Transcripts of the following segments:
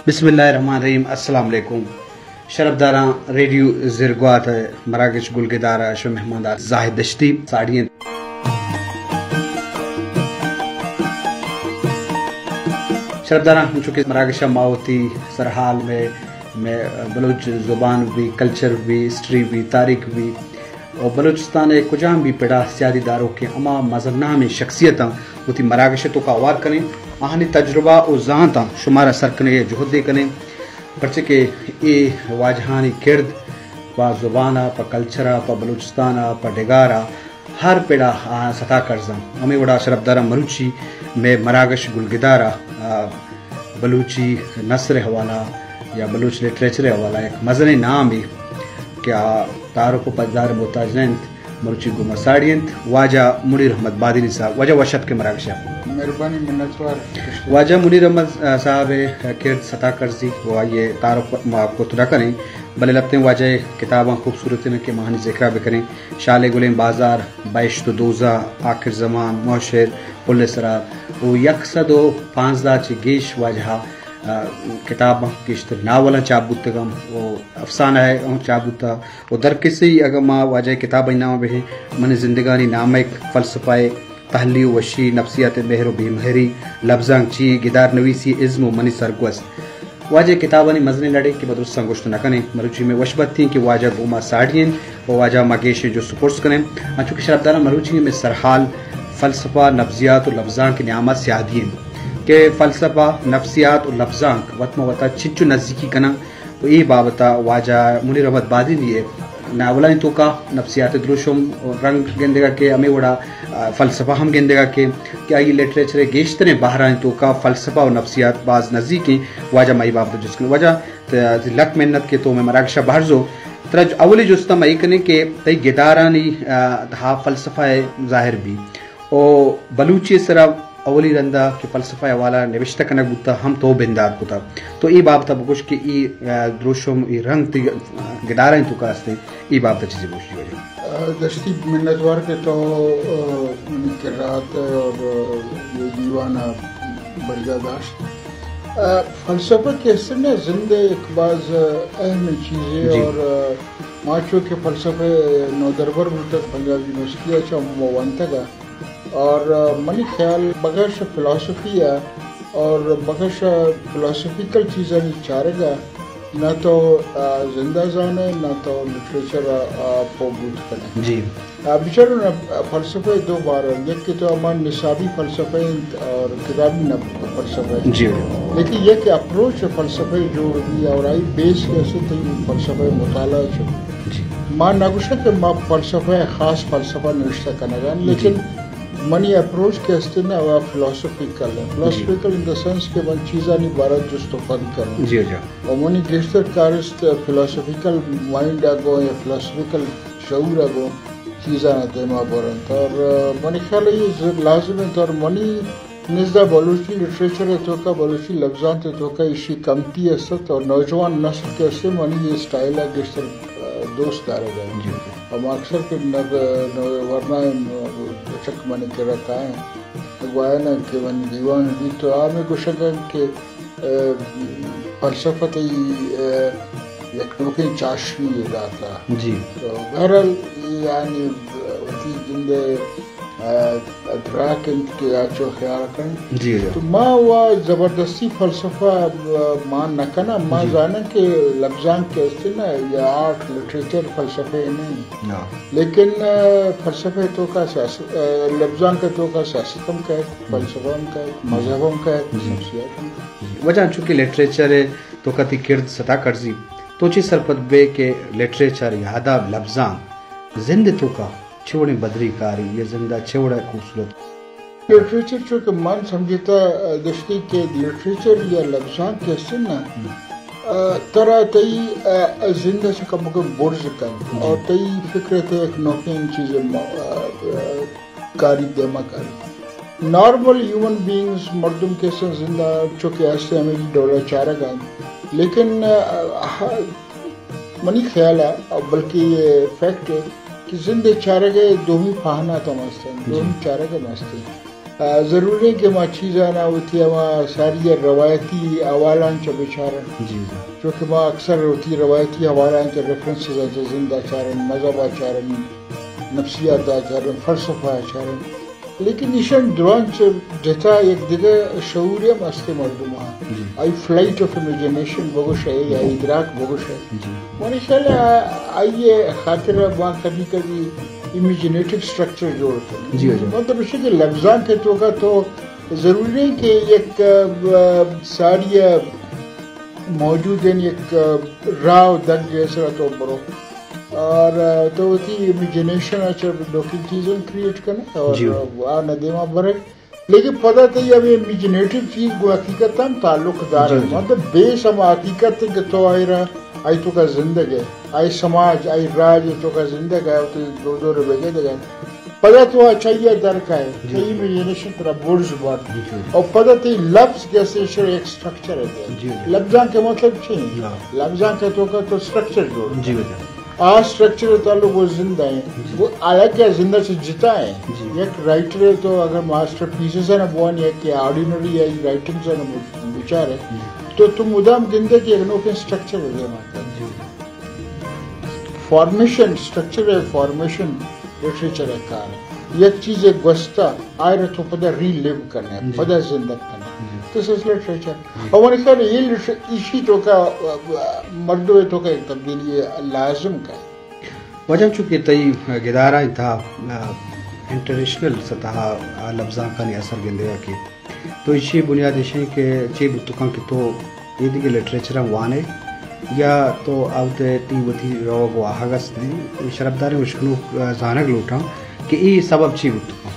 بسم اللہ الرحمن الرحیم۔ السلام علیکم۔ شرفداراں، ریڈیو زرگوات ءِ مراگش گلگدار ءَ شمئے مہماندار زاہد دشتی ساڑی انت۔ شرفداراں، انچو کہ مراگش ءَ ما وتی سرحال مئے، مئے بلوچ زبان بی، کلچر بی، ہسٹری بی، تاریخ بی، و بلوچستان ءِ کجام بی پڑا سیادی داروکیں ہما مزن نامیں شخصیتاں وتی مراگش ءِ توکا ہوار کنیں، آہانی تجربہ و زانتاں شمارا سر کنگ ءِ جہدے کنیں، پرچہ کہ اے واجہانی کرد پہ زبان ءَ، پہ کلچر ءَ، پہ بلوچستان ءَ، پہ ڈگار ءَ ہر پڑا آہاں ستا کرزاں۔ ہمے وڑا شرفداراں، مروچی مئے مراگش گلگدار ءَ، آ، بلوچی نثر ءِ حوالہ یا بلوچ لٹریچر ءِ حوالہ یک مزنیں نامے کہ آ تعارف و پجدار ءِ محتاج نہ انت، مروچی گوما ساڑی انت، واجہ منیر احمد بادینی صاحب۔ واجہ، وش اتک ئے مراگش ءَ۔ مہربانی، منتوار۔ واجہ منیر احمد، آ، صاحب ءِ کرد ستا کرزی و آئی ءِ تعارف ما کت نہ کنیں، بلے لہتیں واجہ ءِ کتاباں خوبصورت انت کہ ما آہانی ذکر ءَ بکنیں۔ شالے گلیں بازار، بہشت و دوزہ، آخر زمان، محشر، پل اسرار و یک سد و پانزدہ چہ گیش واجہ ءِ، آ، کتاباں، گیشتر ناولاں چاپ بوتگاں و افسانہ ءَ ہم چاپ بوتگ و در کسے اگاں ما واجہ ءِ کتابانی نام بہیں، منی زندگانی نامک، فلسفہ ءِ تہلی و وشی، نفسیات مہر و بے مہری، لبزانک چی، گدار نویسی، ازم و منی سرگوست۔ واجہ ءِ کتابانی مزنیں لڑے کہ ما درستاں گوشت نہ کنیں۔ مروچی مئے وش بہتی انت کہ واجہ گوما ساڑی انت و واجہ ءَ ما گیشیں جست و پرس کنیں۔ انچو کہ شرفداراں، مروچی مئے سرحال فلسفہ، نفسیات و لبزانک ءِ نیاما سیادی انت کہ فلسفہ، نفسیات و لبزانک وت ماں وتا چنچو نزیکی کناں و اے بابت ءَ واجہ منیر احمد بادینی ءِ ناولانی توکا نفسیات ءِ دروشم و رنگ گندگ ءَ کہ ہمے وڑا، آ، فلسفہ ہم گندگ ءَ کہ، کہ آئی لٹریچر ءِ گیشتریں بہرانی توکا فلسفہ و نفسیات باز نزیک انت۔ واجہ، ما اے بابت ءَ جست کنیں۔ واجہ، ت-، تئی لک منت کہ تو مئے مراگش ءَ بہر زو۔ ترا ج-، اولی جست ءَ ما اے کنیں کہ تئی گدارانی، آ، تہا فلسفہ ءِ ظاہر بی۔ و بلوچی ءِ سرا اولی رندا کہ فلسفہ ءِ حوالہ نوشتہ کنگ بوتہ، ہم تو بندات کتہ۔ تو اے بابت ءَ بگوش کہ اے، آ، دروشم، اے رنگ تئی، آ، گدارانی توکا است انت، اے بابت ءَ چیزے بگوش واجہ۔ آ، دشتی، منتوار کہ تو، آ، منی کرا ات اور، آ، اے دیوان ءَ برجا داشت۔ آ، فلسفہ کہ است انت نا، زند ءِ یک باز اہم چیزے جی۔ اور، آ، ما چو کہ فلسفہ ءِ نودربر بوتگ، پنجاب یونیورسٹی ءَ چہ ما ونتگ ءَ۔ اور، آ، منی خیال بغیر شہ فلاسفی ءَ اور بغیر شہ فلاسفیکل چیزانی چارگ ءَ نہ تو، آ، زند ءَ زانئے، نہ تو لٹریچر ءَ، آ، پوہ بوت کنئے۔ جی۔ آ، بچارو نا، فلسفہ ءِ دو بہر انت، یک کہ تو ہما نصابی فلسفہ انت اور کتابی نہ فلسفہ انت۔ جی۔ لیکن یک اپروچ فلسفہ ءِ جوڑ بی اور آئی بیس کہ است تئی فلسفہ ءِ مطالعہ چو۔ جی۔ ما نہ گوشاں کہ ما فلسفہ ءِ خاص فلسفہ نوشتہ کنگ ءَ، جی۔ لیکن منی اپروچ کہ است نا، وہ فلاسفیکل ہے۔ جی۔ فلاسفیکل ان دا سینس کہ من چیزانی بارہ جست و پند کناں۔ جی، جی۔ و منی گیشتر کارست فلاسفیکل مائنڈ ءَ گوں یا فلاسفیکل شعور ءَ گوں چیزاں دیما برنت۔ اور، آ، منی خیال ءَ یہ ز-، لازم انت اور منی نزدہ بلوچی لٹریچر ءِ توکا، بلوچی لبزانت ءِ توکا ایشی کمتی است اور نوجوان نسل کہ است منی یہ اسٹائل ءَ گیشتر، آ، دوست دارگ ءَ۔ جی۔ اور ما اکثر کہ نہ، نہ ورنا چک منی کرا کائیں، گوایا نہ کہ من دیوان بیت تو آ میں گوشگ ءَ کہ، آ، فلسفہ تئی، آ، یک نوکیں چاشنی داتا۔ جی۔ تو بہرحال، یعنی، وتی جند ءِ، آ، ادراک انت کہ آ چو خیال کن۔ جی، جی۔ تو ما وا زبردستی فلسفہ، آ، مان نہ کناں۔ ما جی۔ زاناں کہ لبزانک کہ است نا، یا آرٹ، لٹریچر فلسفہ نہیں۔ نا۔ لیکن، آ، فلسفہ توکا سیاست، آ، لبزانک توکا سیاست ہم کہت، فلسفہ ہم کہت، مذہب ہم کہت، جی۔ نفسیات ہم کہت۔ وجہ چونکہ لٹریچر ءِ توکا تئی کرد ستا کرزی، تو چی سرپد بے کہ لٹریچر یا ادب، لبزانک زند توکا چے وڑیں بدلی کاری یا زندا چے وڑا خوبصورت؟ لٹریچر چونکہ من سمجھتا، آ، دشتی کہ لٹریچر یا لبزانک کہ است نا، ہم۔ آ، ترا تئی، آ، زند ءَ چہ کمکے برز کنت، جی۔ اور تئی فکر ءَ تئی یک نوکیں چیزے م-، آ، آ، کاری دیما کاری۔ نارمل ہیومن بینگز، مردم کہ استیں زند ءَ چو کہ استیں ہمے ڈول ءَ چارگ ءَ انت۔ لیکن، آ، آ، منی خیال ءَ، بلکہ یہ فیکٹ ہے کہ زند ءِ چارگ ءِ دومی پہنات ہم است انت، جی۔ دومی چارگ ہم است انت۔ آ، ضروری کہ ما چیزانا وتی ہما ساری روایتی حوالان چہ بچارن۔ جی، جی۔ چونکہ ما اکثر وتی روایتی حوالان چہ ریفرنسز چہ زندہ چارن، مذہب چارن، نفسیات چارن، فلسفہ چارن۔ لیکن ایشان دران چہ جتا یک دگہ شعورے ہم است مردم ہاں۔ جی۔ آئی فلائٹ آف امیجنیشن بگوش ہے یا ادراک بگوش ہے۔ جی۔ منی خیال ہے آ-، آئی خاطر ما کبھی کبھی امیجنیٹو سٹرکچر جوڑ کریں۔ جی، جی۔ مطلب اسی کہ لفظاں کے تو کا تو ضروری نہیں کہ یک، آ، ساری موجود ہیں یک، آ، راہ و دگ جیسا تو برو۔ اور، آ، تو وتی امیجنیشن اچھا لوکل چیزیں کریئیٹ کرنے اور جی۔ آ نہ دیما برے۔ لیکن پدا تئی ہمیں امیجنیٹو چیز گو حقیقت ہم تعلق دار جی، ہے۔ جی۔ مطلب بیس ہم حقیقت ہے کہ تو آئی را، آئی تو کا زندگ ہے، آئی سماج، آئی راج تو کا زندگ ہے، تو دور دور بگے دگا۔ پدا تو اچھا یہ درک ہے، جی۔ تئی امیجنیشن ترا برز بات۔ جی، جی۔ اور پدا تئی لفظ کیسے شر ایک سٹرکچر ہے۔ جی، جی۔ لفظاں کے مطلب چی ہیں؟ ہاں۔ لفظاں کے تو کا تو سٹرکچر جوڑ۔ جی، بجا۔ آ سٹرکچر تعلق وہ زندہ ہیں، جی۔ وہ الگ ہے، زندہ سے جتا ہے۔ جی۔ یک رائٹر ہے تو اگر ماسٹر پیسز ہے نا، بوان یک کہ آرڈینری ہے، رائٹنگ سے نا بچار ہے، جی۔ تو تم مدام گندے کہ ایک نوکیں سٹرکچر ہے دیما۔ جی۔ فارمیشن، سٹرکچر ہے، فارمیشن لٹریچر ہے کار ہے۔ یک چیز ہے گوستا، آئے رہا تو پدا ری لیو کرنے، جی۔ پدا زندہ کرنے۔ جی۔ تو سلسلہ لٹریچر۔ جی۔ اور منی خیال ہے یہ لٹر-، اسی تو کا، آ، آ، مردم تو کا ایک تبدیلی لازم کا ہے۔ واجہ چونکہ تئی گدارانی تہا، آ، انٹرنیشنل سطح ء لبزانکانی اثر گندگ ء کیت، تو ایشی بنیاد ایش انت کہ چے بوتکاں کہ تو اے دگہ لٹریچراں وان ئے یا تو اودا تئی وتی روگ ء واہگ است انت، اے شرپداریں اشکنوک، آ، زانگ لوٹاں کہ اے سبب چے بوتکاں؟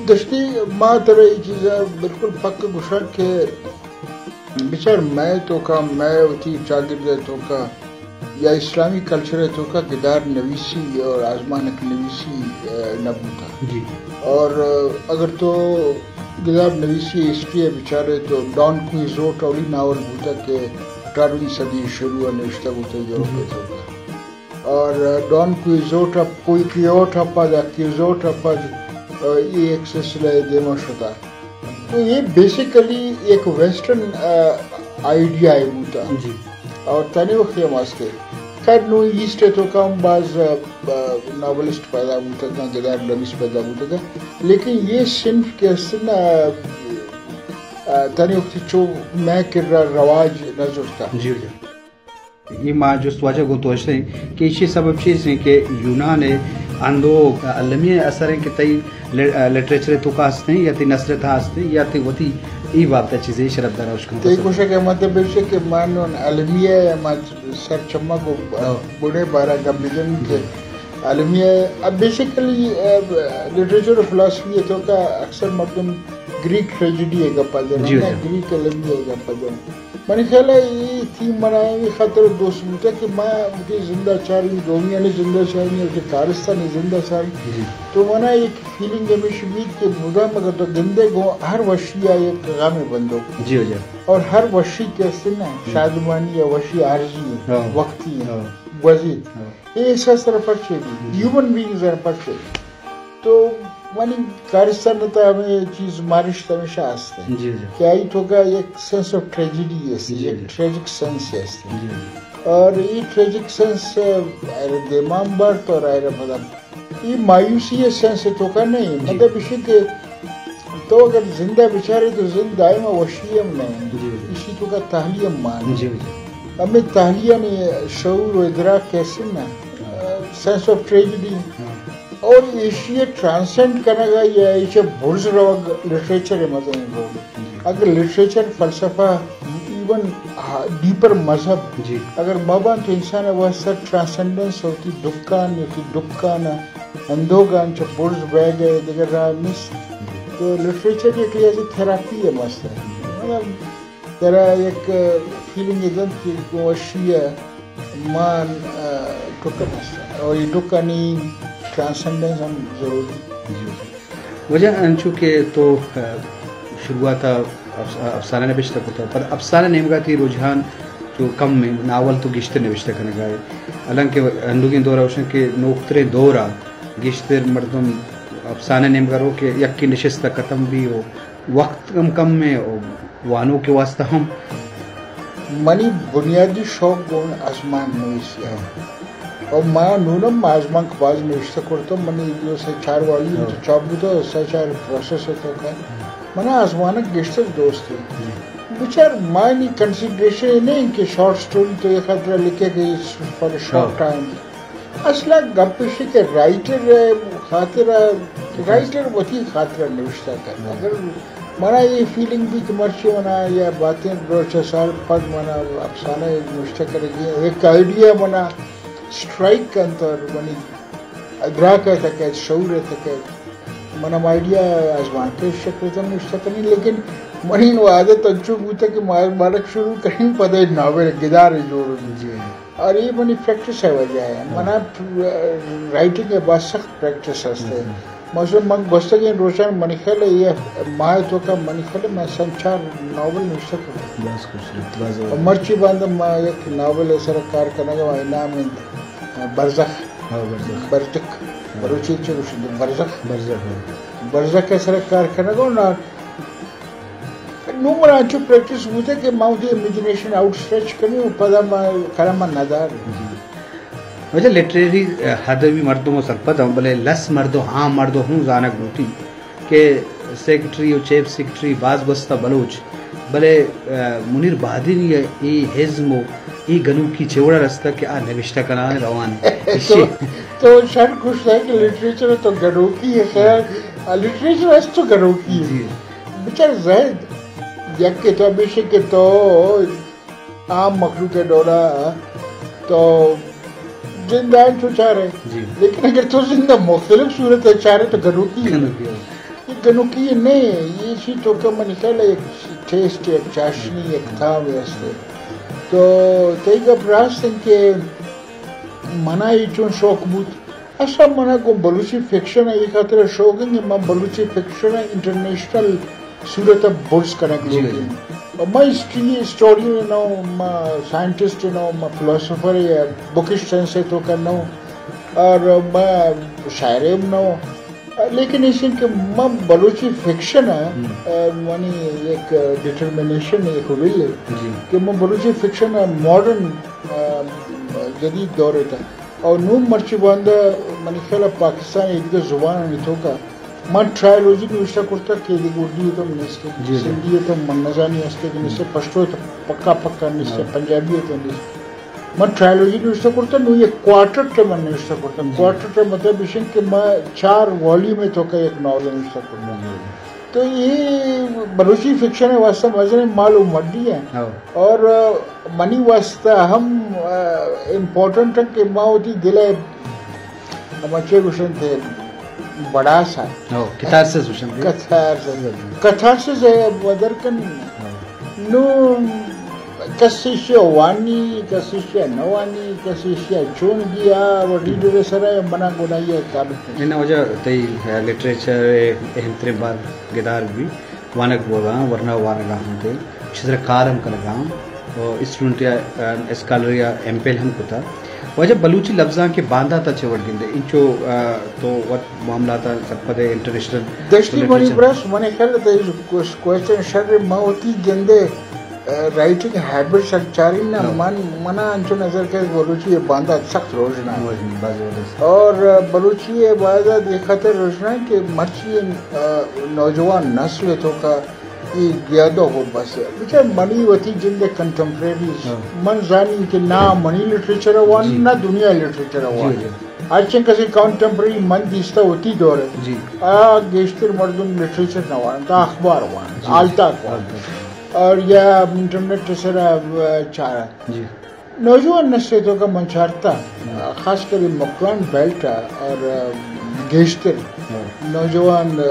دشتی، ما ترا اے چیز ء بالکل پک گوشاں کہ بچار، مئے توکا، مئے وتی چاگرد ء توکا یا اسلامی کلچر ء توکا گدار نویسی اور آزمانک نویسی، ء، نہ بوتا۔ جی۔ اور، ء، اگر تو گدار نویسی ہسٹری ء بچارے تو ڈان کوئزوٹ اولی ناول بوتا کہ اٹھارہویں صدی شروع ء نوشتہ بوتا یورپ ء توکا۔ اور ڈان کوئزوٹ ء، کوئی کیوٹ ء پد، کیوزوٹ ء پد، ء، اے یک سلسلہ ء دیما شتا۔ تو اے بیسیکلی یک ویسٹرن، ء، آئیڈیا ء بوتا۔ جی۔ اور تنے وقت ہم ہستے۔ خیر نو ایسٹ ء توکا ہم باز، ء، ء، ناولسٹ پیدا بوتگاں، گدار نویس پیدا بوتگاں۔ لیکن یہ صنف کہ است نا، ء، تنے وقت چو مئے کرا رواج نہ زرتا۔ جی، جی۔ اے ما جست واجہ گوں تو اشتیں کہ ایشی سبب چیز ہیں کہ یونان ء ہندو المی اثر ہیں کہ تئی لٹ-، لٹریچر توکا ہستیں یا تئی نثر تہا ہستیں یا تئی وتی اے بابت چیزیں شرپدار اشکنوک تئی است؟ گوشگ ء مطلب ایش کہ من المی ء ما سر چمک و ہاں۔ بڑے بارا گپ بجن کہ المی ء اب بیسیکلی، ء، لٹریچر و فلاسفی ء توکا اکثر مردم گریک ٹریجڈی ء گپا جنن، جی، جی۔ گریک المی ء گپا جنن۔ منی خیال ء اے تھیم منا ہمے خاطر دوست بوتگ کہ ما وتی زند ء چاریں، دومیانی زند ء چاریں، وتی کارستانی زند ء چاریں۔ جی۔ تو منا یک فیلنگ ہمیش بیت کہ مدام اگر تو گندے گوں ہر وشی ء یک غم بندوک۔ جی، جی۔ اور ہر وشی کہ است نا، جی۔ شادمانی یا وشی عارضی ہے، ہاں۔ وقتی ہے، ہاں۔ گوزی۔ ہاں۔ اے احساس سر پرچے بیت، جی۔ ہیومن بینگز سر پرچے بیت۔ تو منی کارستان ء تہ ہمے چیز مارشت ہمیشہ است انت جی، جی۔ کہ آئی توکا یک سینس آف ٹریجڈی است، جی، یک جی۔ ٹریجک سینس است۔ جی، جی۔ اور اے ٹریجک سینس آئرا دیمان بارت اور آئرا پدا اے مایوسی ء سینس توکا نہیں، جی۔ مطلب اش کہ تو اگر زندہ بچارے تو زند دائم وشی ہم نہیں۔ جی، جی۔ اشی توکا تحلی ہم مان۔ جی، جی۔ ہمیں تحلیانی شعور و ادراک کیسے نا، ہاں۔ Sense of tragedy. ہاں۔ اور ایشی ء ٹرانسینڈ کنگ ء یا ایشی ء برز روگ لٹریچر ء مزنیں رول۔ جی۔ اگر لٹریچر، فلسفہ، ایون ڈیپر مذہب، جی۔ اگر مہ باں تو انسان ء واسطہ ٹرانسینڈنس وتی دکان، وتی دکان ء اندوگان چہ برز بیگ ء دگہ راہ نیست۔ جی۔ تو لٹریچر یک لحاظ تھراپی ء مست ہے۔ مطلب، ترا یک فیلنگ دنت کہ گوں وشی ء مان، آ، ٹکر است۔ اور یہ ٹکانی ٹرانسینڈنس ہم ضروری۔ جی، جی۔ واجہ انچو کہ تو، آ، شروعات ء افس-، افسانہ نبشتہ کتا، پر افسانہ نیمگا تئی رجحان چو کم انت، ناول تو گیشتر نبشتہ کنگا ئے۔ حالانکہ انوگیں دور اوشن کہ نوکتریں دور ء گیشتر مردم، آ، افسانہ نیمگا رو کہ یکے نشست ءَ ختم بی و وقت ہم کم ایں و وانوک ءِ واسطہ ہم۔ منی بنیادی شوق گوں آزمانک نویسی ءَ۔ و ما نون ہم آزمانک باز نوشتہ کرتہ، منی دو سے چار والی ہم تو چاپ بوتہ، سے چار پروسس ءِ توکا۔ منا آزمانک گیشتر دوست ایں۔ بچار، مانی کنسیڈریشن اے نہ ایں کہ شارٹ سٹوری تو اے خاطرا لکھے کہ فار شارٹ ٹائم۔ اصلا گپ ایش کہ رائٹر ءِ خاطرا، رائٹر وتی خاطرا نوشتہ کنت۔ اگر منا اے فیلنگ بی کہ مرچی منا یا باتیں روچ ءَ سال پد منا افسانہ نوشتہ کنگی ایں، ایک آئیڈیا منا اسٹرائک کنت اور منی ادراک ءِ تہ کئیت، شعور ءِ تہ کئیت، منا آئیڈیا آزمانک ءِ شکل ءَ نوشتہ کنی، لیکن منی نوں عادت انچو بوتہ کہ ما آزمانک شروع کنیں، پدا ناول گدار جوڑ بی۔ جی۔ اور اے منی پریکٹس ءِ وجہ ایں۔ منا رائٹنگ ءِ باز سخت پریکٹس ہست ایں۔ مثلاً من گوستگیں روچان منی خیال ءَ اے ماہ ءِ توکا منی خیال ءَ من سن چار ناول نوشتہ کرتہ۔ باز خوبصورت، باز اور مرچی باندا ما یک ناول ءِ سرا کار کنگ ءَ آں، نام ایں برزخ۔ ہاں، برزخ۔ برزخ۔ ہاں۔ بلوچی چے گوشنت؟ برزخ۔ برزخ، ہاں۔ برزخ ءِ سرا کار کنگ ءَ آں، نوں منا انچو پریکٹس بوتہ کہ ما وتی امیجنیشن آؤٹ اسٹریچ کنیں و پدا ما قلم ءَ نداریں۔ جی۔ واجہ لٹریری، ءَ، حد ءَ بی مردم و سرپد ایں، بلے لس مردم، عام مردم ہوں زانگ لوٹی کہ سیکرٹری و چیف سیکرٹری باز گوستہ بلوچ، بلے، ءَ، منیر بہادری ءِ اے ازم و اے گنوکی چے وڑا رستہ کہ آ نبشتہ کنان روان ایں۔ تو، تو شر گوشتہ کہ لٹریچر تو گنوکی ایں، خیر، لٹریچر است تو گنوکی ایں۔ جی۔ بچار زید، یک کہ تو ہمیش ایں کہ تو عام مخلوق ءِ ڈولا تو زند ءَ انچو چارے۔ جی۔ لیکن اگر تو زند ءَ مختلف صورت ءَ چارے تو گنوکی ایں۔ گنوکی ایں۔ اے گنوکی نہ ایں، اے چیز تو کہ منی خیال ءَ یک ٹیسٹ، یک چاشنی، یک تام است۔ تو تئی گپ راست ایں کہ منا اے چون شوق بوت۔ اصلا منا گوں بلوچی فکشن ءَ اے خاطر ءَ شوق ایں کہ من بلوچی فکشن ءَ انٹرنیشنل صورت ءَ برز کنگ، جی، لوٹیں۔ جی۔ من ہسٹری ہسٹورین نہ اوں، من سائنٹسٹ نہ اوں، من فلاسفر یا بکش سائنس ءِ توکا نہ اوں، اور من شاعر ہم نہ اوں۔ لیکن ایش ایں کہ من بلوچی فکشن ءَ، ہم۔ آ، منی یک ڈٹرمنیشن، یک ویل ایں، جی، کہ من بلوچی فکشن ءَ ماڈرن، آ، جدید دور ءِ تہ اور نوں مرچی باندا منی خیال ءَ پاکستان ءِ ایدگہ زبانانی توکا من ٹرائلوجی نوشتہ کرتگ کہ ایدگہ اردو ءِ تہ نیست، جی، جی۔ سندھی ءِ تہ من نزانی است کہ نیست، پشتو ءِ تہ پکا پکا نیست، ہاں۔ پنجابی ءِ تہ نیست۔ من ٹرائلوجی نوشتہ کرتگ، نوں یک کوارٹٹ ءَ من نوشتہ کرتگ۔ جی۔ کوارٹٹ ءِ مطلب ایش ایں کہ من چار والیوم ءِ توکا یک ناول نوشتہ کرتگ۔ جی۔ تو اے بلوچی فکشن ءِ واسطہ مزنیں مال و مڈی ایں۔ ہاں۔ اور، آ، منی واسطہ ہم، آ، امپورٹنٹ ایں کہ ما وتی دل ءِ ہما چے گوشنت بڑاس ءَ۔ ہاں، کتارسس گوشنت۔ کتارسس۔ کتارسس ءَ بدر کنیں۔ ہاں۔ نوں کس ایشی ءَ وانی، کس ایشی ءَ نہ وانی، کس ایشی ءَ چون گیا، و ریڈر ءِ سرا منا گوں آئی ءَ تعلق نیست۔ نہ، نہ، واجہ تئی لٹریچر ءِ اہم تریں بار گدار بی۔ وانگ بوگا آں، ورنا وانگا آں تئی، ایشی سرا کار ہم کنگا آں، و اسٹوڈنٹ یا، آ، اسکالر یا ایم فل ہم کتا۔ واجہ بلوچی لبزانک ءِ باندات ءَ چے وڑ گندے؟ انچو، آ، تو وت معاملات ءَ سرپد ئے انٹرنیشنل دشتی منی ریلیشن۔ برس، منی خیال ءَ تئی کوس-، کوسچن شر، ما وتی جندے، آ، رائٹنگ ہیبٹ سک چارین نا، ہاں۔ من، منا انچو نظر کہ بلوچی ءِ باندات سخت روژنا۔ روژنا، باز زبردست۔ اور، آ، بلوچی ءِ باندات اے خاطر روژنا کہ مرچی، آ، نوجوان نسل ءِ توکا اے گیادو ہو بس۔ بچار منی وتی جند ءِ کنٹمپریریز، ہاں۔ من زانی کہ نا منی لٹریچر ءَ وان، جی۔ نا دنیا ءِ لٹریچر ءَ جی، وان۔ جی۔ ہرچنکہ کسے کنٹمپریری من دیستہ وتی دور ءَ، جی۔ آ گیشتر مردم لٹریچر نہ واننت، آ اخبار واننت، جی۔ آلتاک واننت۔ آلتاک۔ اور یا انٹرنیٹ ءِ سرا، آ، چارنت۔ جی۔ نوجوان نسل ءِ توکا من چارتا، ہم۔ خاص کر مکران بیلٹ ءَ اور گیشتر ہم۔ نوجوان، آ،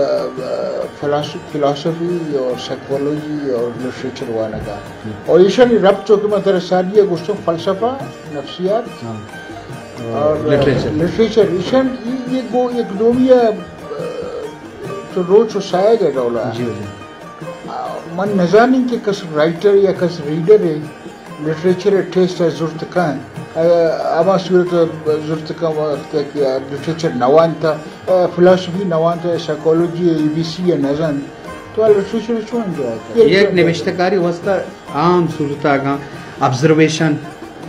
فلاسف-، فلاسفی اور سائیکولوجی اور لٹریچر وانگا۔ ہم۔ اور ایشانی ربط چو کہ من ترا ساری ءَ گوشتوں فلسفہ، نفسیات ہم۔ اور اور لٹریچر۔ لٹریچر۔ ایشان ای-، یہ گو یک دومی ءَ، آ، تو روچ و سایگ ءِ ڈولا۔ جی، جی۔ آ، من نزانیں کہ کس رائٹر یا کس ریڈر ءِ لٹریچر ءِ ٹیسٹ ءَ زرت کن، آ، ہما صورت ءَ زرت کن وقت کہ آ لٹریچر نہ وانتا، فلاسفی نہ وانت، سائیکالوجی، اے بی سی ء نہ زانت، تو آ لٹریچر ء چون انجوائے کنت؟ یک نبشتہ کاری واسطہ عام صورت ء اگاں آبزرویشن،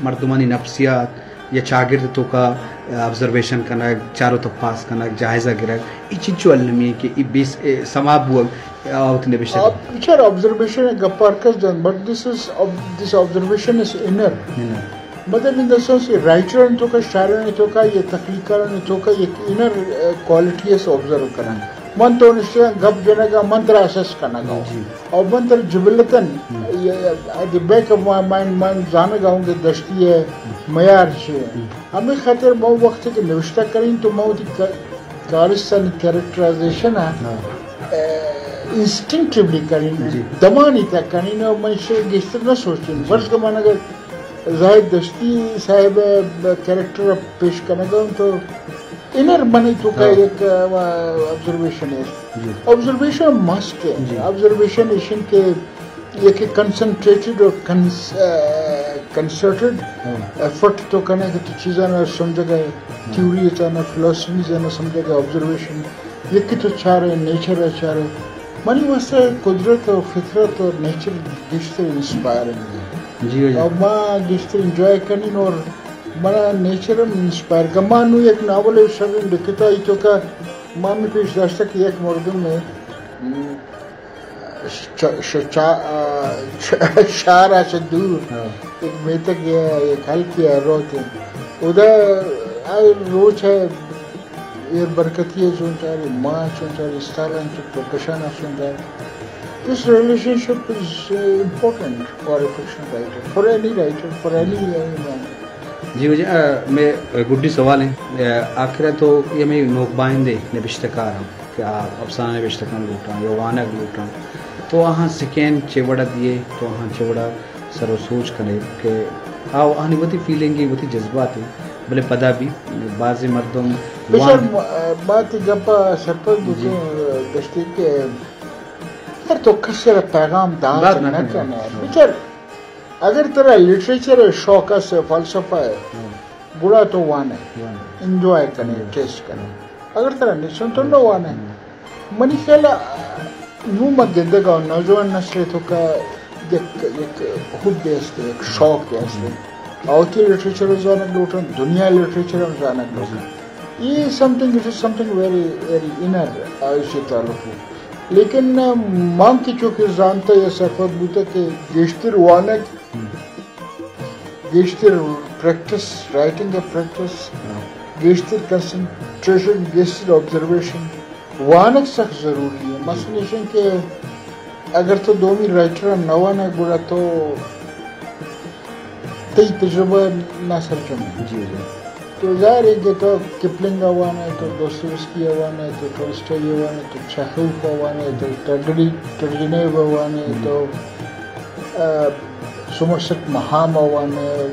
مردمانی نفسیات یا چاگرد توکا آبزرویشن کنگ، چار و تپاس کنگ، جائزہ گرگ، اے چنچو المی کہ اے بیس، اے سما بوگ، آ وتی نبشتہ آ، بچار آبزرویشن ء گپ ہر کس جنت، but this is ob-, this observation is inner. Inner. مطلب ان دا سینس کہ رائٹرانی توکا، شاعرانی توکا، یا تخلیقکارانی توکا یک انر، آ، کوالٹی اس آبزرو کنگ۔ من تو نشتگاں گپ جنگا، من ترا اسس کنگا ہوں۔ جی۔ اور من ترا جبلتاً، ہم۔ یا، یا، at the back of my mind، من زانگا ہوں کہ دشتی ء ہم۔ میار چی ہے۔ ہم۔ ہمے خاطر من وقت کہ نوشتہ کنیں تو من وتی کا-، کارستانی کریکٹرائزیشن ء، ہاں۔ آ، انسٹنکٹیولی کنیں، جی۔ دمانی تک کنیں اور من شے گیشتر نہ سوچیں۔ جی۔ فرض کہ من اگر زاہد دشتی صاحب ء کریکٹر ء پیش کنگ ء تو انر منی توکا، ہاں۔ یک، آ، آبزرویشن ہے۔ جی۔ آبزرویشن مسٹ ہے۔ جی۔ آبزرویشن ایشن کہ یک کنسنٹریٹڈ اور کنس-، آ، کنسرٹڈ، ہاں۔ ایفرٹ تو کنے کہ تو چیزاں نہ سمجھگا، ہاں۔ تھیوری چانا، فلسفی چانا سمجھگا، آبزرویشن۔ یکی تو چارے، نیچر ء چارے۔ منی واسطہ قدرت و فطرت و نیچر گیشتر انسپائرنگ ہے۔ جی، جی۔ اور ما گیشتر انجوائے کنین اور منا نیچر ہم انسپائر کن۔ ما نو یک ناول شریں لکھتا، ای توکا ما می پیش داشتا کہ یک مردم ہے، ش-، ش-، چا-، آ، ش-، شہر ء چہ دور، ہاں۔ یک میتگ یا یک ہلکے ء روت انت۔ ادا آ روچ ء ایر برکتی ء چون چارے، ماہ ء چون چارے، استالاں چون، پرکشان ء چون چارے۔ This relationship is, uh, important for a fiction writer, for any writer, for any, any man. جی، جی، آ، مئے گڈی سوال ہیں۔ آ، آخر ء تو یہ مئے نوک بائندے نبشتہ کار ہم کہ آ افسانہ نبشتہ کن لوٹاں یا وانگ لوٹاں، تو آہاں سکین چے وڑا دیے، تو آہاں چے وڑا سر و سوچ کنے کہ آ، آہانی وتی فیلنگ ہیں، وتی جذبات ہیں، بلے پدا بھی بعض مردم بچار وان م-، بات گپا سرپد جی۔ بکن گشتی کہ یار تو کسی را پیغام دات بات نہ نہ کنے۔ کنے۔ بچار اگر ترا لٹریچر ء شوق است، فلسفہ ء، ہاں۔ گڑا تو وانے، وانے۔ انجوائے کنے، ہاں۔ ٹیسٹ کنے۔ اگر ترا نشن تو نہ وانے۔ ہاں۔ منی خیال ء نوں ما گندگ ء نوجوان نسل ء توکا یک، یک حب است، یک شوق است۔ ہاں۔ آ وتی لٹریچر ء زانگ لوٹن، دنیا لٹریچر ء زانگ لوٹن۔ جی۔ یہ something, it is something very, very inner, آ، ایشی تعلق ہے۔ لیکن، آ، مان کے چونکہ زانتا یا سرپد بوتا کہ گیشتر وانگ، ہم۔ گیشتر پریکٹس، رائٹنگ ء پریکٹس، ہاں۔ گیشتر کنسنٹریشن، گیشتر آبزرویشن، وانگ سخت ضروری ہے۔ مثلاً ہم۔ ایشن کہ اگر تو دومی رائٹر ہم نہ وانے گڑا تو تئی تجربہ ناسرجم ہے۔ جی، جی۔ تو ظاہر ہے کہ تو کپلنگ ء وانے، تو دوستویسکی ء وانے، تو ٹولسٹائی ء وانے، تو چیخوف ء وانے، تو ٹرگنی-، ٹرگنیو ء وانے، ہم۔ تو، آ، سومرسیٹ ماہام ء وانے۔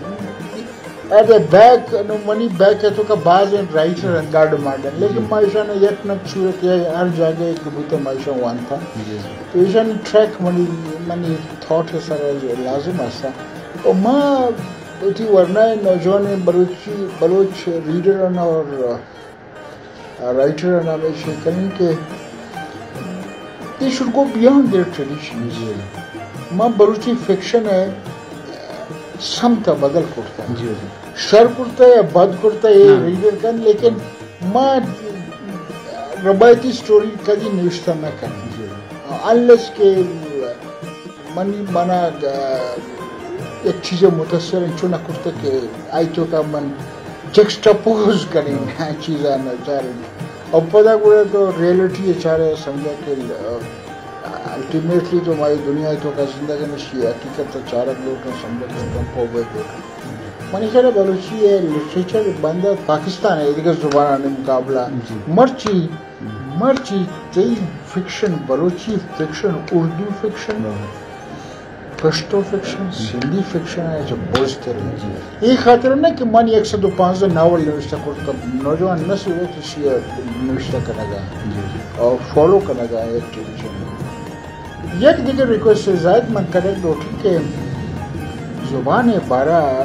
ارے بیک، نو منی بیک ء توکا باز ہیں رائٹر ہیں گاڈ ماڈرن، لیکن جی۔ ما ایشان یک نہ صورت یا ہر جاگہ کہ بوتا ما ایشان وانتا۔ جی۔ تو ایشان ٹریک منی، منی تھاٹ ء سر لازم آسا۔ و ما وتی ورنائیں نوجوانیں بلوچی، بلوچ ریڈر آناں اور، آ، رائٹر آناں ہمیش کنیں کہ they should go beyond their traditions۔ جی۔ ما بلوچی فکشن ء سمت ء بدل کرتا۔ جی، جی۔ شر کرتا یا بد کرتا، یہ ہاں۔ ریڈر کن، لیکن ما روایتی سٹوری کدی نوشتہ نہ کن۔ جی۔ انلیس کہ منی، منا، آ، یک چیزے متاثر انچو نہ کرتگ کہ آئی توکا من جکسٹاپوز کنیں، ہاں۔ چیزاں نہ چاریں۔ اور پدا گڑا تو ریئلٹی ء چارے سمجھا کہ، آ، الٹیمیٹلی تو مائی دنیا توکا زندگ ہیں، اشی حقیقت ء چارگ لوٹاں، سمجھگ لوٹاں، پوبے لوٹاں۔ منی خیال ء بلوچی ء لٹریچر بندات پاکستان ء دیگر زبانانی مقابلہ جی۔ مرچی مرچی تئی فکشن، بلوچی فکشن، اردو فکشن، ہاں۔ پشتو فکشن، ہم۔ سندھی فکشن ء چہ بوجتر انت۔ جی۔ اے خاطر نہ کہ من یک سد و پانزدہ ناول نوشتہ کرتگ، نوجوان نسل وت اشی ء نوشتہ کنگ ء جی۔ اور فالو کنگ ء ایکٹیویٹی۔ یک دگہ ریکویسٹ زاہد من کنگ لوٹیں کہ زبان ء بارہ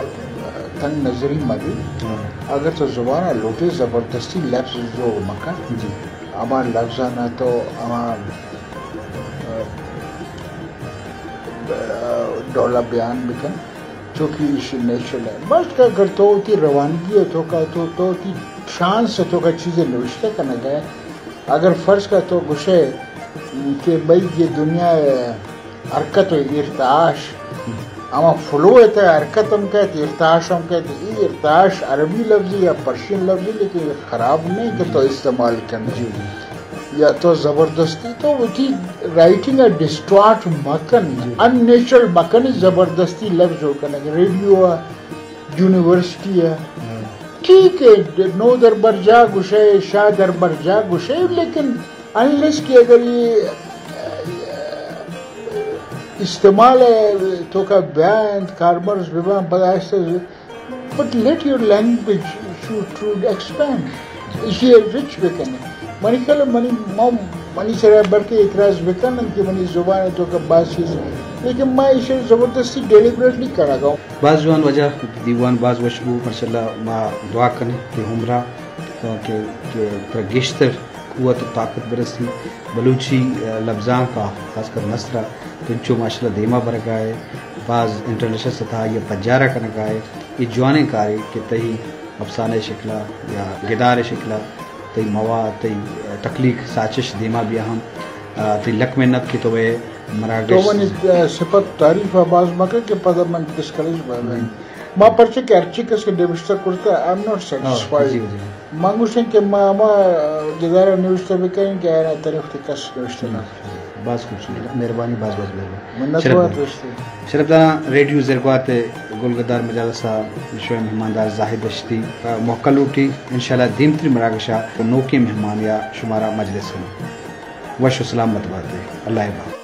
تنگ نظری مہ بی۔ ہاں۔ اگر تو زبان ءَ لوٹے زبردستی لفظ جوڑ مکن۔ جی۔ ہما لفظاں ءَ تو ہما، ڈولا بیان بکن، چونکہ ایش نیچرل ہے۔ بس کہ اگر تو وتی روانگی ءِ توکا تو، تو وتی ٹرانس ءِ توکا چیزے نوشتہ کنگ ءَ، اگر فرض کر تو گوشے کہ بھئی یہ دنیا ءِ حرکت و ارتعاش، ہما فلو ءِ تہ حرکت ہم کیت، ارتعاش ہم کیت۔ یہ ارتعاش عربی لفظ یا پرشین لفظ، لیکن یہ خراب نہیں کہ تو استعمال کن۔ جی، جی۔ یا تو زبردستی تو وتی رائٹنگ ءَ ڈسٹارٹ مکن، جی۔ ان نیچرل مکن، زبردستی لفظ جوڑ کنگ۔ ریڈیو ءَ، یونیورسٹی ءَ۔ ہاں۔ ٹھیک ہے، نودربرجاہ گوشے، شاہدربرجاہ گوشے، لیکن انلیس کہ اگر یہ استعمال ءِ توکا بیاں انت، کارمرز بباں، پدا آہستہ But let your language should, should expand. ایشی ءَ رچ بکن۔ منی خیال ءَ منی، ما، منی سرا بلکہ اعتراض بکن انت کہ منی زبان ءِ توکا باز چیز، لیکن ما ایشی ءَ زبردستی ڈیلیبریٹلی کنگ ءَ اوں۔ باز جوان واجہ، دیوان باز وش بو، ماشاءاللہ۔ ما دعا کنیں کہ عمر ءَ، کہ، کہ ترا گیشتر قوت و طاقت برسی۔ بلوچی، آ، لبزانک ءَ، خاص کر نثر ءَ، تو انچو ماشاءاللہ دیما برگا ئے، باز انٹرنیشنل سطح ءَ آئی ءَ پجارا کنگا ئے۔ اے جوانیں کارے کہ تئی افسانہ ءِ شکل ءَ یا گدار ءِ شکل ءَ تئی مواد، تئی، آ، تخلیق ساچش دیما بیا ہم، آ، تئی لک منت کہ تو اے مراگش تو منی، آ، صفت تعریف ءَ باز مکن کہ پدا من ڈسکریج بہ بیں۔ جی۔ ما پرچہ کہ ہرچی کس کہ نوشتہ کرتا، I am not satisfied. ہاں، جی، جی۔ من گوشیں کہ ما ہما گدار ءَ نوشتہ بکنیں کہ آیان ءِ طرف تے کس نوشتہ نہ۔ باز خوبصورت۔ مہربانی، باز باز مہربانی۔ منت وار دوستی۔ شرف داراں ریڈیو زرگوات ءِ گل گدار مجالس ءَ شمئے مہماندار زاہد دشتی ءَ موکل لوٹی۔ انشاءاللہ دیمتری مراگش ءَ نوکیں مہمانے ءَ شمارا مجلس کنیں۔ وش و سلامت بات ئے۔ اللہ ءِ باں۔